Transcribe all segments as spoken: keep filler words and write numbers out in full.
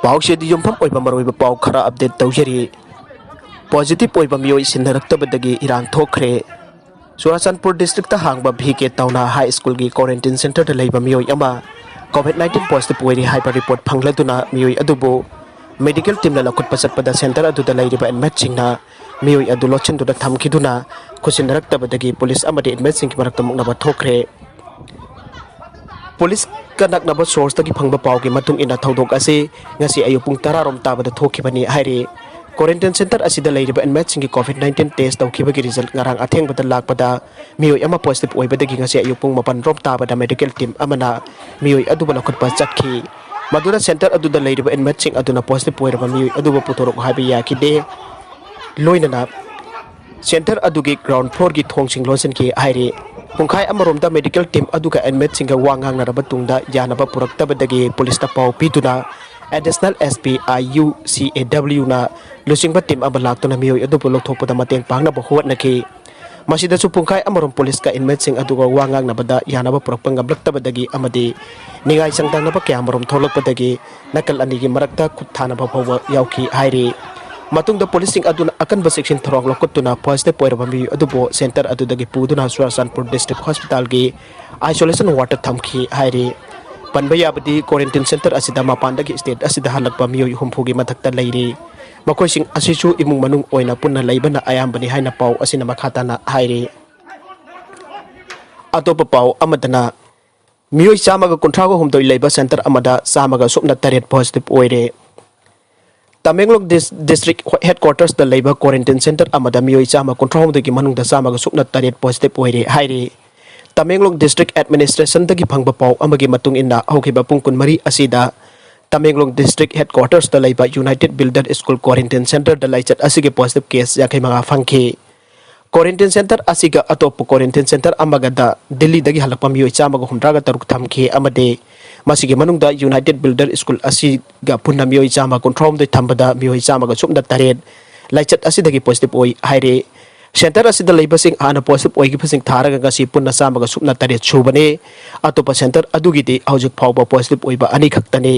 ꯄꯥꯎꯁꯤꯗꯤ ꯌꯨꯝꯐꯝ ꯑꯣꯏꯕ ꯃꯔꯨꯑꯣꯏꯕ ꯄꯥꯎ ꯈꯔ ꯑꯞꯗꯦꯠ ꯇꯧꯖꯔꯤ꯫ ꯄꯣꯖꯤꯇꯤꯚ ꯑꯣꯏꯕ ꯃꯤꯑꯣꯏ ꯁꯤꯟꯅꯔꯛꯇꯕꯗꯒꯤ ꯏꯔꯥꯡ ꯊꯣꯛꯈ꯭ꯔꯦ꯫ ꯆꯨꯔꯥꯆꯥꯟꯄꯨꯔ ꯗꯤꯁꯇ꯭ꯔꯤꯛꯇ ꯍꯥꯡꯕ ꯚꯤ ꯀꯦ ꯇꯧꯅꯥ ꯍꯥꯏ ꯁ꯭ꯀꯨꯜꯒꯤ ꯀ꯭ꯋꯥꯔꯦꯟꯇꯤꯟ ꯁꯦꯟꯇꯔꯗ ꯂꯩꯕ ꯃꯤꯑꯣꯏ ꯑꯃ ꯀꯣꯚꯤꯗ ꯅꯥꯏꯟꯇꯤꯟ ꯄꯣꯖꯤꯇꯤꯚ ꯑꯣꯏꯔꯦ ꯍꯥꯏꯕ ꯔꯤꯄꯣꯔꯠ ꯐꯪꯂꯗꯨꯅ ꯃꯤꯑꯣꯏ ꯑꯗꯨꯕꯨ ꯃꯦꯗꯤꯀꯦꯜ ꯇꯤꯝꯅ ꯂꯧꯈꯠꯄ ꯆꯠꯄꯗ ꯁꯦꯟꯇꯔ ꯑꯗꯨꯗ ꯂꯩꯔꯤꯕ ꯏꯟꯃꯦꯠꯁꯤꯡꯅ ꯃꯤꯑꯣꯏ ꯑꯗꯨ ꯂꯣꯠꯁꯤꯟꯗꯨꯅ ꯊꯝꯈꯤꯗꯨꯅ ꯈꯨꯠꯁꯤꯟꯅꯔꯛꯇꯕꯗꯒꯤ ꯄꯨꯂꯤꯁ ꯑꯃꯗꯤ ꯏꯟꯃꯦꯠꯁꯤꯡꯒꯤ ꯃꯔꯛꯇ ꯃꯨꯛꯅꯕ ꯊꯣꯛꯈ꯭ꯔꯦ꯫ ꯄꯨꯂꯤꯁꯀ ꯅꯛꯅꯕ ꯁꯣꯔꯁꯇꯒꯤ ꯐꯪꯕ ꯄꯥꯎꯒꯤ ꯃꯇꯨꯡ ꯏꯟꯅ ꯊꯧꯗꯣꯛ ꯑꯁꯤ ꯉꯁꯤ ꯑꯌꯨꯛ ꯄꯨꯡ ꯇꯔꯥ ꯔꯣꯝ ꯇꯥꯕꯗ ꯊꯣꯛꯈꯤꯕꯅꯤ ꯍꯥꯏꯔꯤ꯫ ꯀ꯭ꯋꯥꯔꯦꯟꯇꯤꯟ ꯁꯦꯟꯇꯔ ꯑꯁꯤꯗ ꯂꯩꯔꯤꯕ ꯏꯟꯃꯦꯠꯁꯤꯡꯒꯤ ꯀꯣꯚꯤꯗ ꯅꯥꯏꯟꯇꯤꯟ ꯇꯦꯁ ꯇꯧꯈꯤꯕꯒꯤ ꯔꯤꯖꯜ ꯉꯔꯥꯡ ꯑꯊꯦꯡꯕꯗ ꯂꯥꯛꯄꯗ ꯃꯤꯑꯣꯏ ꯑꯃ ꯄꯣꯖꯤꯇꯤꯚ ꯑꯣꯏꯕꯗꯒꯤ ꯉꯁꯤ ꯑꯌꯨꯛ ꯄꯨꯡ ꯃꯥꯄꯟ ꯔꯣꯝ ꯇꯥꯕꯗ ꯃꯦꯗꯤꯀꯦꯜ ꯇꯤꯝ ꯑꯃꯅ ꯃꯤꯑꯣꯏ ꯑꯗꯨꯕꯨ ꯂꯧꯈꯠꯄ ꯆꯠꯈꯤ꯫ ꯃꯗꯨꯅ ꯁꯦꯟꯇꯔ ꯑꯗꯨꯗ ꯂꯩꯔꯤꯕ ꯏꯟꯃꯦꯠꯁꯤꯡ ꯑꯗꯨꯅ ꯄꯣꯖꯤꯇꯤꯚ ꯑꯣꯏꯔꯕ ꯃꯤꯑꯣꯏ ꯑꯗꯨꯕꯨ ꯄꯨꯊꯣꯔꯛꯎ ꯍꯥꯏꯕ ꯌꯥꯈꯤꯗꯦ꯫ ꯂꯣꯏꯅꯅ ꯁꯦꯟꯇꯔ ꯑꯗꯨꯒꯤ ꯒ꯭ꯔꯥꯎꯟ ꯐ꯭ꯂꯣꯔꯒꯤ ꯊꯣꯡꯁꯤꯡ ꯂꯣꯟꯁꯤꯟꯈꯤ ꯍꯥꯏꯔꯤ꯫ ꯄꯨꯡꯈꯥꯏ ꯑꯃꯔꯣꯝꯗ ꯃꯦꯗꯤꯀꯦꯜ ꯇꯤꯝ ꯑꯗꯨꯒ ꯏꯟꯃꯦꯠꯁꯤꯡꯒ ꯋꯥ ꯉꯥꯡꯅꯔꯕ ꯇꯨꯡꯗ ꯌꯥꯅꯕ ꯄꯨꯔꯛꯇꯕꯗꯒꯤ ꯄꯨꯂꯤꯁꯇ ꯄꯥꯎ ꯄꯤꯗꯨꯅ additional S P I U ꯁꯤ ꯑꯦ ꯗꯕ꯭ꯂꯤꯎꯅ ꯂꯨꯆꯤꯡꯕ ꯇꯤꯝ ꯑꯃ ꯂꯥꯛꯇꯨꯅ ꯃꯤꯑꯣꯏ ꯑꯗꯨꯕꯨ ꯂꯧꯊꯣꯛꯄꯗ ꯃꯇꯦꯡ ꯄꯥꯡꯅꯕ ꯍꯣꯠꯅꯈꯤ꯫ ꯃꯁꯤꯗꯁꯨ ꯄꯨꯡꯈꯥꯏ ꯑꯃꯔꯣꯝ ꯄꯨꯂꯤꯁꯀ ꯏꯟꯃꯦꯠꯁꯤꯡ ꯑꯗꯨꯒ ꯋꯥ ꯉꯥꯡꯅꯕꯗ ꯌꯥꯅꯕ ꯄꯨꯔꯛꯄ ꯉꯝꯂꯛꯇꯕꯗꯒꯤ ꯑꯃꯗꯤ ꯅꯤꯡꯉꯥꯏ ꯆꯪꯗꯅꯕ ꯀꯌꯥꯃꯔꯣꯝ ꯊꯣꯛꯂꯛꯄꯗꯒꯤ ꯅꯥꯀꯜ ꯑꯅꯤꯒꯤ ꯃꯔꯛꯇ ꯈꯨꯠ ꯊꯥꯅꯕ ꯐꯥꯎꯕ ꯌꯥꯎꯈꯤ ꯍꯥꯏꯔꯤ꯫ ꯃꯇꯨꯡꯗ ꯄꯨꯂꯤꯁꯁꯤꯡ ꯑꯗꯨꯅ ꯑꯀꯟꯕ ꯆꯦꯛꯁꯤꯟ ꯊꯧꯔꯥꯡ ꯂꯧꯈꯠꯇꯨꯅ ꯄꯣꯖꯤꯇꯤꯚ ꯑꯣꯏꯔꯕ ꯃꯤꯑꯣꯏ ꯑꯗꯨꯕꯨ ꯁꯦꯟꯇꯔ ꯑꯗꯨꯗꯒꯤ ꯄꯨꯗꯨꯅ ꯆꯨꯔꯥꯆꯥꯟꯄꯨꯔ ꯗꯤꯁꯇ꯭ꯔꯤꯛ ꯍꯣꯁꯄꯤꯇꯥꯜꯒꯤ ꯑꯥꯏꯁꯣꯂꯦꯁꯟ ꯋꯥꯔꯗꯇ ꯊꯝꯈꯤ ꯍꯥꯏꯔꯤ꯫ ꯄꯟꯕ ꯌꯥꯕꯗꯤ ꯀ꯭ꯋꯥꯔꯦꯟꯇꯤꯟ ꯁꯦꯟꯇꯔ ꯑꯁꯤꯗ ꯃꯄꯥꯟꯗꯒꯤ ꯁ꯭ꯇꯦꯠ ꯑꯁꯤꯗ ꯍꯜꯂꯛꯄ ꯃꯤꯑꯣꯏ ꯍꯨꯝꯐꯨꯒꯤ ꯃꯊꯛꯇ ꯂꯩꯔꯤ꯫ ꯃꯈꯣꯏꯁꯤꯡ ꯑꯁꯤꯁꯨ ꯏꯃꯨꯡ ꯃꯅꯨꯡ ꯑꯣꯏꯅ ꯄꯨꯟꯅ ꯂꯩꯕꯅ ꯑꯌꯥꯝꯕꯅꯤ ꯍꯥꯏꯅ ꯄꯥꯎ ꯑꯁꯤꯅ ꯃꯈꯥ ꯇꯥꯅ ꯍꯥꯏꯔꯤ꯫ ꯑꯇꯣꯞꯄ ꯄꯥꯎ ꯑꯃꯗꯅ, ꯃꯤꯑꯣꯏ ꯆꯥꯝꯃꯒ ꯀꯨꯟꯊ꯭ꯔꯥꯒ ꯍꯨꯝꯗꯣꯏ ꯂꯩꯕ ꯁꯦꯟꯇꯔ ꯑꯃꯗ ꯆꯥꯝꯃꯒ ꯁꯨꯞꯅ ꯇꯔꯦꯠ ꯄꯣꯖꯤꯇꯤꯚ ꯑꯣꯏꯔꯦ꯫ ꯇꯃꯦꯡꯂꯣꯡ ꯗꯤꯁ-, ꯗꯤꯁꯇ꯭ꯔꯤꯛ ꯍꯦꯗꯀ꯭ꯋꯥꯇꯔꯁꯇ ꯂꯩꯕ ꯀ꯭ꯋꯥꯔꯦꯟꯇꯤꯟ ꯁꯦꯟꯇꯔ ꯑꯃꯗ ꯃꯤꯑꯣꯏ ꯆꯥꯝꯃ ꯀꯨꯟꯊ꯭ꯔꯥꯍꯨꯝꯗꯣꯏꯒꯤ ꯃꯅꯨꯡꯗ ꯆꯥꯝꯃꯒ ꯁꯨꯞꯅ ꯇꯔꯦꯠ ꯄꯣꯖꯤꯇꯤꯚ ꯑꯣꯏꯔꯦ ꯍꯥꯏꯔꯤ꯫ ꯇꯃꯦꯡꯂꯣꯡ ꯗꯤꯁꯇ꯭ꯔꯤꯛ ꯑꯦꯗꯃꯤꯅꯤꯁꯇ꯭ꯔꯦꯁꯟꯗꯒꯤ ꯐꯪꯕ ꯄꯥꯎ ꯑꯃꯒꯤ ꯃꯇꯨꯡ ꯏꯟꯅ, ꯍꯧꯈꯤꯕ ꯄꯨꯡ ꯀꯨꯟꯃꯔꯤ ꯑꯁꯤꯗ ꯇꯃꯦꯡꯂꯣꯡ ꯗꯤꯁꯇ꯭ꯔꯤꯛ ꯍꯦꯗꯀ꯭ꯋꯥꯇꯔꯁꯇ ꯂꯩꯕ ꯌꯨꯅꯥꯏꯇꯦꯗ ꯕꯤꯜꯗꯔ ꯁ꯭ꯀꯨꯜ ꯀ꯭ꯋꯥꯔꯦꯟꯇꯤꯟ ꯁꯦꯟꯇꯔꯗ ꯂꯥꯏꯆꯠ ꯑꯁꯤꯒꯤ ꯄꯣꯖꯤꯇꯤꯚ ꯀꯦꯁ ꯌꯥꯡꯈꯩ ꯃꯉꯥ ꯐꯪꯈꯤ꯫ ꯀ꯭ꯋꯥꯔꯦꯟꯇꯤꯟ ꯁꯦꯟꯇꯔ ꯑꯁꯤꯒ ꯑꯇꯣꯞꯄ ꯀ꯭ꯋꯥꯔꯦꯟꯇꯤꯟ ꯁꯦꯟꯇꯔ ꯑꯃꯒꯗ ꯗꯤꯜꯂꯤꯗꯒꯤ ꯍꯜꯂꯛꯄ ꯃꯤꯑꯣꯏ ꯆꯥꯝꯃꯒ ꯍꯨꯝꯗ꯭ꯔꯥꯒ ꯇꯔꯨꯛ ꯊꯝꯈꯤ ꯑꯃꯗꯤ ꯃꯁꯤꯒꯤ ꯃꯅꯨꯡꯗ ꯌꯨꯅꯥꯏꯇꯦꯗ ꯕꯤꯜꯗꯔ ꯁ꯭ꯀꯨꯜ ꯑꯁꯤꯒ ꯄꯨꯟꯅ ꯃꯤꯑꯣꯏ ꯆꯥꯝꯃ ꯀꯨꯟꯊ꯭ꯔꯥꯍꯨꯝꯗꯣꯏ ꯊꯝꯕꯗ ꯃꯤꯑꯣꯏ ꯆꯥꯝꯃꯒ ꯁꯨꯞꯅ ꯇꯔꯦꯠ ꯂꯥꯏꯆꯠ ꯑꯁꯤꯗꯒꯤ ꯄꯣꯖꯤꯇꯤꯚ ꯑꯣꯏ ꯍꯥꯏꯔꯦ꯫ ꯁꯦꯟꯇꯔ ꯑꯁꯤꯗ ꯂꯩꯕꯁꯤꯡ ꯍꯥꯟꯅ ꯄꯣꯖꯤꯇꯤꯚ ꯑꯣꯏꯈꯤꯕꯁꯤꯡ ꯊꯥꯔꯒ ꯉꯁꯤ ꯄꯨꯟꯅ ꯆꯥꯝꯃꯒ ꯁꯨꯞꯅ ꯇꯔꯦꯠ ꯁꯨꯕꯅꯤ꯫ ꯑꯇꯣꯞꯄ ꯁꯦꯟꯇꯔ ꯑꯗꯨꯒꯤꯗꯤ ꯍꯧꯖꯤꯛ ꯐꯥꯎꯕ ꯄꯣꯖꯤꯇꯤꯚ ꯑꯣꯏꯕ ꯑꯅꯤꯈꯛꯇꯅꯤ꯫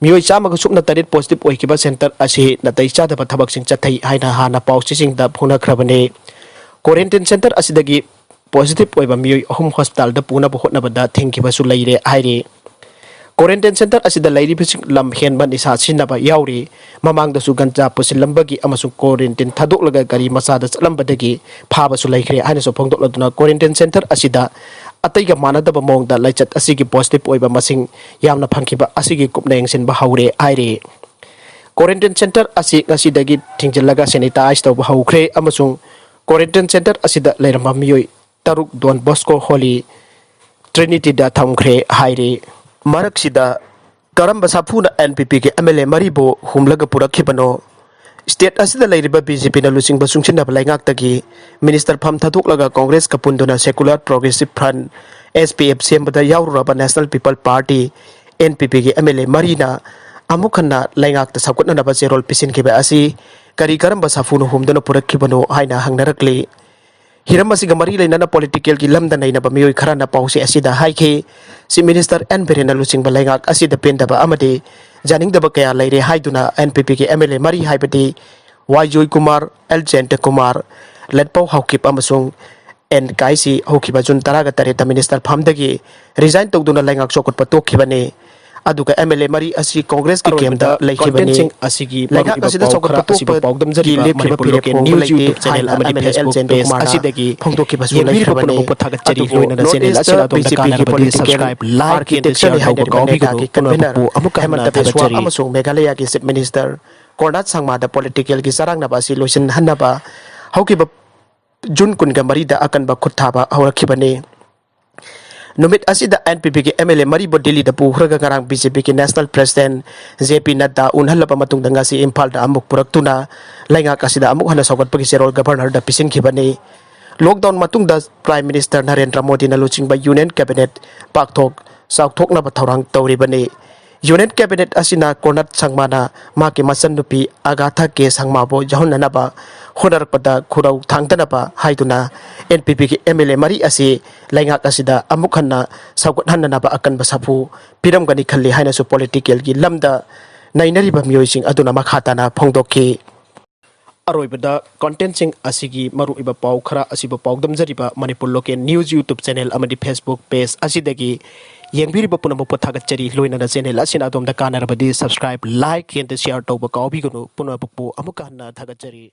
ꯃꯤꯑꯣꯏ ꯆꯥꯝꯃꯒ ꯁꯨꯞꯅ ꯇꯔꯦꯠ ꯄꯣꯖꯤꯇꯤꯚ ꯑꯣꯏꯈꯤꯕ ꯁꯦꯟꯇꯔ ꯑꯁꯤ ꯅꯥꯇꯩ ꯆꯥꯗꯕ ꯊꯕꯛꯁꯤꯡ ꯆꯠꯊꯩ ꯍꯥꯏꯅ ꯍꯥꯟꯅ ꯄꯥꯎꯆꯦꯁꯤꯡꯗ ꯐꯣꯡꯅꯈ꯭ꯔꯕꯅꯤ꯫ ꯀ꯭ꯋꯥꯔꯦꯟꯇꯤꯟ ꯁꯦꯟꯇꯔ ꯑꯁꯤꯗꯒꯤ ꯄꯣꯖꯤꯇꯤꯚ ꯑꯣꯏꯕ ꯃꯤꯑꯣꯏ ꯑꯍꯨꯝ ꯍꯣꯁꯄꯤꯇꯥꯜꯗ ꯄꯨꯅꯕ ꯍꯣꯠꯅꯕꯗ ꯊꯤꯡꯈꯤꯕꯁꯨ ꯂꯩꯔꯦ ꯍꯥꯏꯔꯤ꯫ ꯀ꯭ꯋꯥꯔꯦꯟꯇꯤꯟ ꯁꯦꯟꯇꯔ ꯑꯁꯤꯗ ꯂꯩꯔꯤꯕꯁꯤꯡ ꯂꯝ ꯍꯦꯟꯕ ꯅꯤꯁꯥ ꯁꯤꯖꯤꯟꯅꯕ ꯌꯥꯎꯔꯤ꯫ ꯃꯃꯥꯡꯗꯁꯨ ꯒꯟꯖꯥ ꯄꯨꯁꯤꯜꯂꯝꯕꯒꯤ ꯑꯃꯁꯨꯡ ꯀ꯭ꯋꯥꯔꯦꯟꯇꯤꯟ ꯊꯥꯗꯣꯛꯂꯒ ꯒꯥꯔꯤ ꯃꯆꯥꯗ ꯆꯠꯂꯝꯕꯗꯒꯤ ꯐꯥꯕꯁꯨ ꯂꯩꯈ꯭ꯔꯦ ꯍꯥꯏꯅꯁꯨ ꯐꯣꯡꯗꯣꯛꯂꯗꯨꯅ ꯀ꯭ꯋꯥꯔꯦꯟꯇꯤꯟ ꯁꯦꯟꯇꯔ ꯑꯁꯤꯗ ꯑꯇꯩꯒ ꯃꯥꯟꯅꯗꯕ ꯃꯑꯣꯡꯗ ꯂꯥꯏꯆꯠ ꯑꯁꯤꯒꯤ ꯄꯣꯖꯤꯇꯤꯚ ꯑꯣꯏꯕ ꯃꯁꯤꯡ ꯌꯥꯝꯅ ꯐꯪꯈꯤꯕ ꯑꯁꯤꯒꯤ ꯀꯨꯞꯅ ꯌꯦꯡꯁꯤꯟꯕ ꯍꯧꯔꯦ ꯍꯥꯏꯔꯤ꯫ ꯀ꯭ꯋꯥꯔꯦꯟꯇꯤꯟ ꯁꯦꯟꯇꯔ ꯑꯁꯤ ꯉꯁꯤꯗꯒꯤ ꯊꯤꯡꯖꯤꯜꯂꯒ ꯁꯦꯅꯤꯇꯥꯏꯖ ꯇꯧꯕ ꯍꯧꯈ꯭ꯔꯦ ꯑꯃꯁꯨꯡ ꯀ꯭ꯋꯥꯔꯦꯟꯇꯤꯟ ꯁꯦꯟꯇꯔ ꯑꯁꯤꯗ ꯂꯩꯔꯝꯕ ꯃꯤꯑꯣꯏ ꯇꯔꯨꯛ ꯗꯣꯟ ꯕꯣꯁꯀꯣ ꯍꯣꯂꯤ ꯇ꯭ꯔꯤꯅꯤꯇꯤꯗ ꯊꯝꯈ꯭ꯔꯦ ꯍꯥꯏꯔꯤ꯫ ꯃꯔꯛꯁꯤꯗ ꯀꯔꯝꯕ ꯁꯥꯐꯨꯅ ꯑꯦꯟ ꯄꯤ ꯄꯤꯒꯤ ꯑꯦꯝ ꯑꯦꯜ ꯑꯦ ꯃꯔꯤꯕꯨ ꯍꯨꯝꯂꯒ ꯄꯨꯔꯛꯈꯤꯕꯅꯣ? ꯁ꯭ꯇꯦꯠ ꯑꯁꯤꯗ ꯂꯩꯔꯤꯕ ꯕꯤ ꯖꯦ ꯄꯤꯅ ꯂꯨꯆꯤꯡꯕ ꯆꯨꯡꯁꯤꯟꯅꯕ ꯂꯩꯉꯥꯛꯇꯒꯤ ꯃꯤꯅꯤꯁꯇꯔ ꯐꯝ ꯊꯥꯗꯣꯛꯂꯒ ꯀꯣꯡꯒ꯭ꯔꯦꯁꯀ ꯄꯨꯟꯗꯨꯅ secular progressive front, S P F, ꯁꯦꯝꯕꯗ ꯌꯥꯎꯔꯨꯔꯕ national people party, N P ꯄꯤꯒꯤ ꯑꯦꯝ ꯑꯦꯜ ꯑꯦ ꯃꯔꯤꯅ ꯑꯃꯨꯛ ꯍꯟꯅ ꯂꯩꯉꯥꯛꯇ ꯁꯧꯒꯠꯅꯅꯕ ꯆꯦꯔꯣꯜ ꯄꯤꯁꯤꯟꯈꯤꯕ ꯑꯁꯤ ꯀꯔꯤ ꯀꯔꯝꯕ ꯁꯥꯐꯨꯅ ꯍꯨꯝꯗꯨꯅ ꯄꯨꯔꯛꯈꯤꯕꯅꯣ ꯍꯥꯏꯅ ꯍꯪꯅꯔꯛꯂꯤ꯫ ꯍꯤꯔꯝ ꯑꯁꯤꯒ ꯃꯔꯤ ꯂꯩꯅꯅ ꯄꯣꯂꯤꯇꯤꯀꯦꯜꯒꯤ ꯂꯝꯗ ꯅꯩꯅꯕ ꯃꯤꯑꯣꯏ ꯈꯔꯅ ꯄꯥꯎꯆꯦ ꯑꯁꯤꯗ ꯍꯥꯏꯈꯤ, ꯆꯤꯐ ꯃꯤꯅꯤꯁꯇꯔ ꯑꯦꯟ ꯕꯤꯔꯦꯟꯅ ꯂꯨꯆꯤꯡꯕ ꯂꯩꯉꯥꯛ ꯑꯁꯤꯗ ꯄꯦꯟꯗꯕ ꯑꯃꯗꯤ ꯌꯥꯅꯤꯡꯗꯕ ꯀꯌꯥ ꯂꯩꯔꯦ ꯍꯥꯏꯗꯨꯅ ꯑꯦꯟ ꯄꯤ ꯄꯤꯒꯤ ꯑꯦꯝ ꯑꯦꯜ ꯑꯦ ꯃꯔꯤ ꯍꯥꯏꯕꯗꯤ ꯋꯥꯏ ꯖꯣꯏꯀꯨꯃꯥꯔ, ꯑꯦꯜ ꯖꯌꯟꯇꯀꯨꯃꯥꯔ, ꯂꯦꯠꯄꯥꯎ ꯍꯥꯎꯀꯤꯞ ꯑꯃꯁꯨꯡ ꯑꯦꯟ ꯀꯥꯏꯁꯤ ꯍꯧꯈꯤꯕ ꯖꯨꯟ ꯇꯔꯥꯒ ꯇꯔꯦꯠꯇ ꯃꯤꯅꯤꯁꯇꯔ ꯐꯝꯗꯒꯤ ꯔꯤꯖꯥꯏꯟ ꯇꯧꯗꯨꯅ ꯂꯩꯉꯥꯛ ꯆꯥꯎꯈꯠꯄ ꯇꯣꯛꯈꯤꯕꯅꯤ꯫ ꯑꯗꯨꯒ ꯑꯦꯝ ꯑꯦꯜ ꯑꯦ ꯃꯔꯤ ꯑꯁꯤ ꯀꯣꯡꯒ꯭ꯔꯦꯁꯀꯤ ꯑꯔꯣꯏꯕꯗ ꯀꯦꯝꯗ ꯂꯩꯈꯤꯕꯅꯤ꯫ ꯀꯣꯟꯇꯦꯟꯁꯤꯡ ꯑꯁꯤꯒꯤ ꯂꯩꯉꯥꯛ ꯃꯔꯨꯑꯣꯏꯕ ꯑꯁꯤꯗ ꯄꯥꯎ ꯆꯥꯎꯈꯠꯄ ꯈꯔ ꯑꯁꯤꯕꯨ ꯇꯣꯛꯄꯒꯤ ꯄꯥꯎꯗꯝꯖꯔꯤꯕ ꯂꯦꯞꯈꯤꯕ ꯃꯅꯤꯄꯨꯔ ꯐꯤꯔꯦꯞ ꯂꯣꯀꯦꯜ ꯍꯣꯡꯕ ꯅ꯭ꯌꯨꯁ ꯂꯩꯇꯦ ꯌꯨꯇ꯭ꯌꯨꯕ ꯍꯥꯏꯅ ꯆꯦꯅꯦꯜ ꯑꯃꯗꯤ M L A L Facebook page ꯖꯌꯟꯇꯀꯨꯃꯥꯔꯅ ꯑꯁꯤꯗꯒꯤ ꯐꯣꯡꯗꯣꯛꯈꯤꯕꯁꯨ ꯌꯦꯡꯕꯤꯔꯤꯕ ꯂꯩꯈ꯭ꯔꯕꯅꯤ꯫ ꯄꯨꯝꯅꯃꯛꯄꯨ ꯊꯥꯒꯠꯆꯔꯤ꯫ ꯑꯗꯨꯕꯨ ꯂꯣꯏꯅꯅ ꯅꯣꯔꯠ ꯆꯦꯅꯦꯜ ꯏꯁꯇ ꯑꯃꯗꯤ B J P Facebook page ꯀꯦꯟꯗ꯭ꯔ ꯑꯁꯤꯗꯒꯤ ꯀꯨꯃꯥꯔꯅ ꯆꯦꯅꯦꯜ ꯑꯁꯤꯗ ꯑꯗꯣꯝꯗ ꯀꯥꯟꯅꯔꯕꯗꯤ ꯁꯕꯁꯀ꯭ꯔꯥꯏꯕ, ꯂꯥꯏꯛ, ꯑꯦꯟ ꯁꯤꯌꯥꯔ ꯇꯧꯕ ꯀꯥꯎꯕꯤꯒꯅꯨ꯫ ꯄꯨꯝꯅꯃꯛꯄꯨ ꯑꯃꯨꯛ ꯍꯟꯅ ꯊꯥꯒꯠꯆꯔꯤ꯫ ꯍꯦꯃꯟꯇ ꯕꯤꯁ꯭ꯋꯥ ꯑꯃꯁꯨꯡ ꯃꯦꯘꯥꯂꯌꯥꯒꯤ ꯆꯤꯐ ꯃꯤꯅꯤꯁꯇꯔ ꯀꯣꯔꯅꯥꯠ ꯁꯪꯃꯥꯗ ꯄꯣꯂꯤꯇꯤꯀꯦꯜꯒꯤ ꯆꯔꯥꯡꯅꯕ ꯑꯁꯤ ꯂꯣꯏꯁꯤꯟꯍꯟꯅꯕ ꯍꯧꯈꯤꯕ ꯖꯨꯟ ꯀꯨꯟꯒ ꯃꯔꯤꯗ ꯑꯀꯟꯕ ꯈꯨꯠ ꯊꯥꯕ ꯍꯧꯔꯛꯈꯤꯕꯅꯤ꯫ ꯅꯨꯃꯤꯠ ꯑꯁꯤꯗ ꯑꯦꯟ ꯄꯤ ꯄꯤꯒꯤ ꯑꯦꯝ ꯑꯦꯜ ꯑꯦ ꯃꯔꯤꯕꯨ ꯗꯤꯜꯂꯤꯗ ꯄꯨꯈ꯭ꯔꯒ ꯉꯔꯥꯡ ꯕꯤ ꯖꯦ ꯄꯤꯒꯤ ꯅꯦꯁꯅꯦꯜ ꯄ꯭ꯔꯦꯁꯤꯗꯦꯟꯠ ꯖꯦ ꯄꯤ ꯅꯗ꯭ꯗꯥ ꯎꯅꯍꯜꯂꯕ ꯃꯇꯨꯡꯗ ꯉꯁꯤ ꯏꯝꯐꯥꯜꯗ ꯑꯃꯨꯛ ꯄꯨꯔꯛꯇꯨꯅ ꯂꯩꯉꯥꯛ ꯑꯁꯤꯗ ꯑꯃꯨꯛ ꯍꯟꯅ ꯁꯧꯒꯠꯄꯒꯤ ꯆꯦꯔꯣꯜ ꯒꯚꯔꯅꯔꯗ ꯄꯤꯁꯤꯟꯈꯤꯕꯅꯤ꯫ ꯂꯣꯛꯗꯥꯎꯟ ꯃꯇꯨꯡꯗ ꯄ꯭ꯔꯥꯏꯝ ꯃꯤꯅꯤꯁꯇꯔ ꯅꯔꯦꯟꯗ꯭ꯔ ꯃꯣꯗꯤꯅ ꯂꯨꯆꯤꯡꯕ ꯌꯨꯅꯤꯌꯟ ꯀꯦꯕꯤꯅꯦꯠ ꯄꯥꯛꯊꯣꯛ ꯆꯥꯎꯊꯣꯛꯅꯕ ꯊꯧꯔꯥꯡ ꯇꯧꯔꯤꯕꯅꯤ꯫ Union Cabinet ꯑꯁꯤꯅ ꯀꯣꯔꯅꯠ ꯁꯪꯃꯥꯅ ꯃꯍꯥꯛꯀꯤ ꯃꯆꯟꯅꯨꯄꯤ ꯑꯒꯥꯊꯥ ꯀꯦ ꯁꯪꯃꯥꯕꯨ ꯌꯥꯎꯍꯟꯅꯅꯕ ꯍꯣꯠꯅꯔꯛꯄꯗ ꯈꯨꯔꯧ ꯊꯥꯡꯗꯅꯕ ꯍꯥꯏꯗꯨꯅ N P P ꯒꯤ M L A ꯃꯔꯤ ꯑꯁꯤ ꯂꯩꯉꯥꯛ ꯑꯁꯤꯗ ꯑꯃꯨꯛ ꯍꯟꯅ ꯁꯧꯒꯠꯍꯟꯅꯅꯕ ꯑꯀꯟꯕ ꯁꯥꯐꯨ ꯄꯤꯔꯝꯒꯅꯤ ꯈꯜꯂꯤ ꯍꯥꯏꯅꯁꯨ political ꯒꯤ ꯂꯝꯗ ꯅꯩꯅꯔꯤꯕ ꯃꯤꯑꯣꯏꯁꯤꯡ ꯑꯗꯨꯅ ꯃꯈꯥ ꯇꯥꯅ ꯐꯣꯡꯗꯣꯛꯈꯤ꯫ ꯑꯔꯣꯏꯕꯗ content ꯁꯤꯡ ꯑꯁꯤꯒꯤ ꯃꯔꯨꯑꯣꯏꯕ ꯄꯥꯎ ꯈꯔ ꯑꯁꯤꯕꯨ ꯄꯥꯎꯗꯝꯖꯔꯤꯕ Manipur Local News YouTube channel ꯑꯃꯗꯤ Facebook page ꯑꯁꯤꯗꯒꯤ ꯌꯦꯡꯕꯤꯔꯤꯕ ꯄꯨꯝꯅꯃꯛꯄꯨ ꯊꯥꯒꯠꯆꯔꯤ꯫ ꯂꯣꯏꯅꯅ channel ꯑꯁꯤꯅ ꯑꯗꯣꯝꯗ ꯀꯥꯟꯅꯔꯕꯗꯤ subscribe, like and share ꯇꯧꯕ ꯀꯥꯎꯕꯤꯒꯅꯨ꯫ ꯄꯨꯝꯅꯃꯛꯄꯨ ꯑꯃꯨꯛꯀ ꯍꯟꯅ ꯊꯥꯒꯠꯆꯔꯤ꯫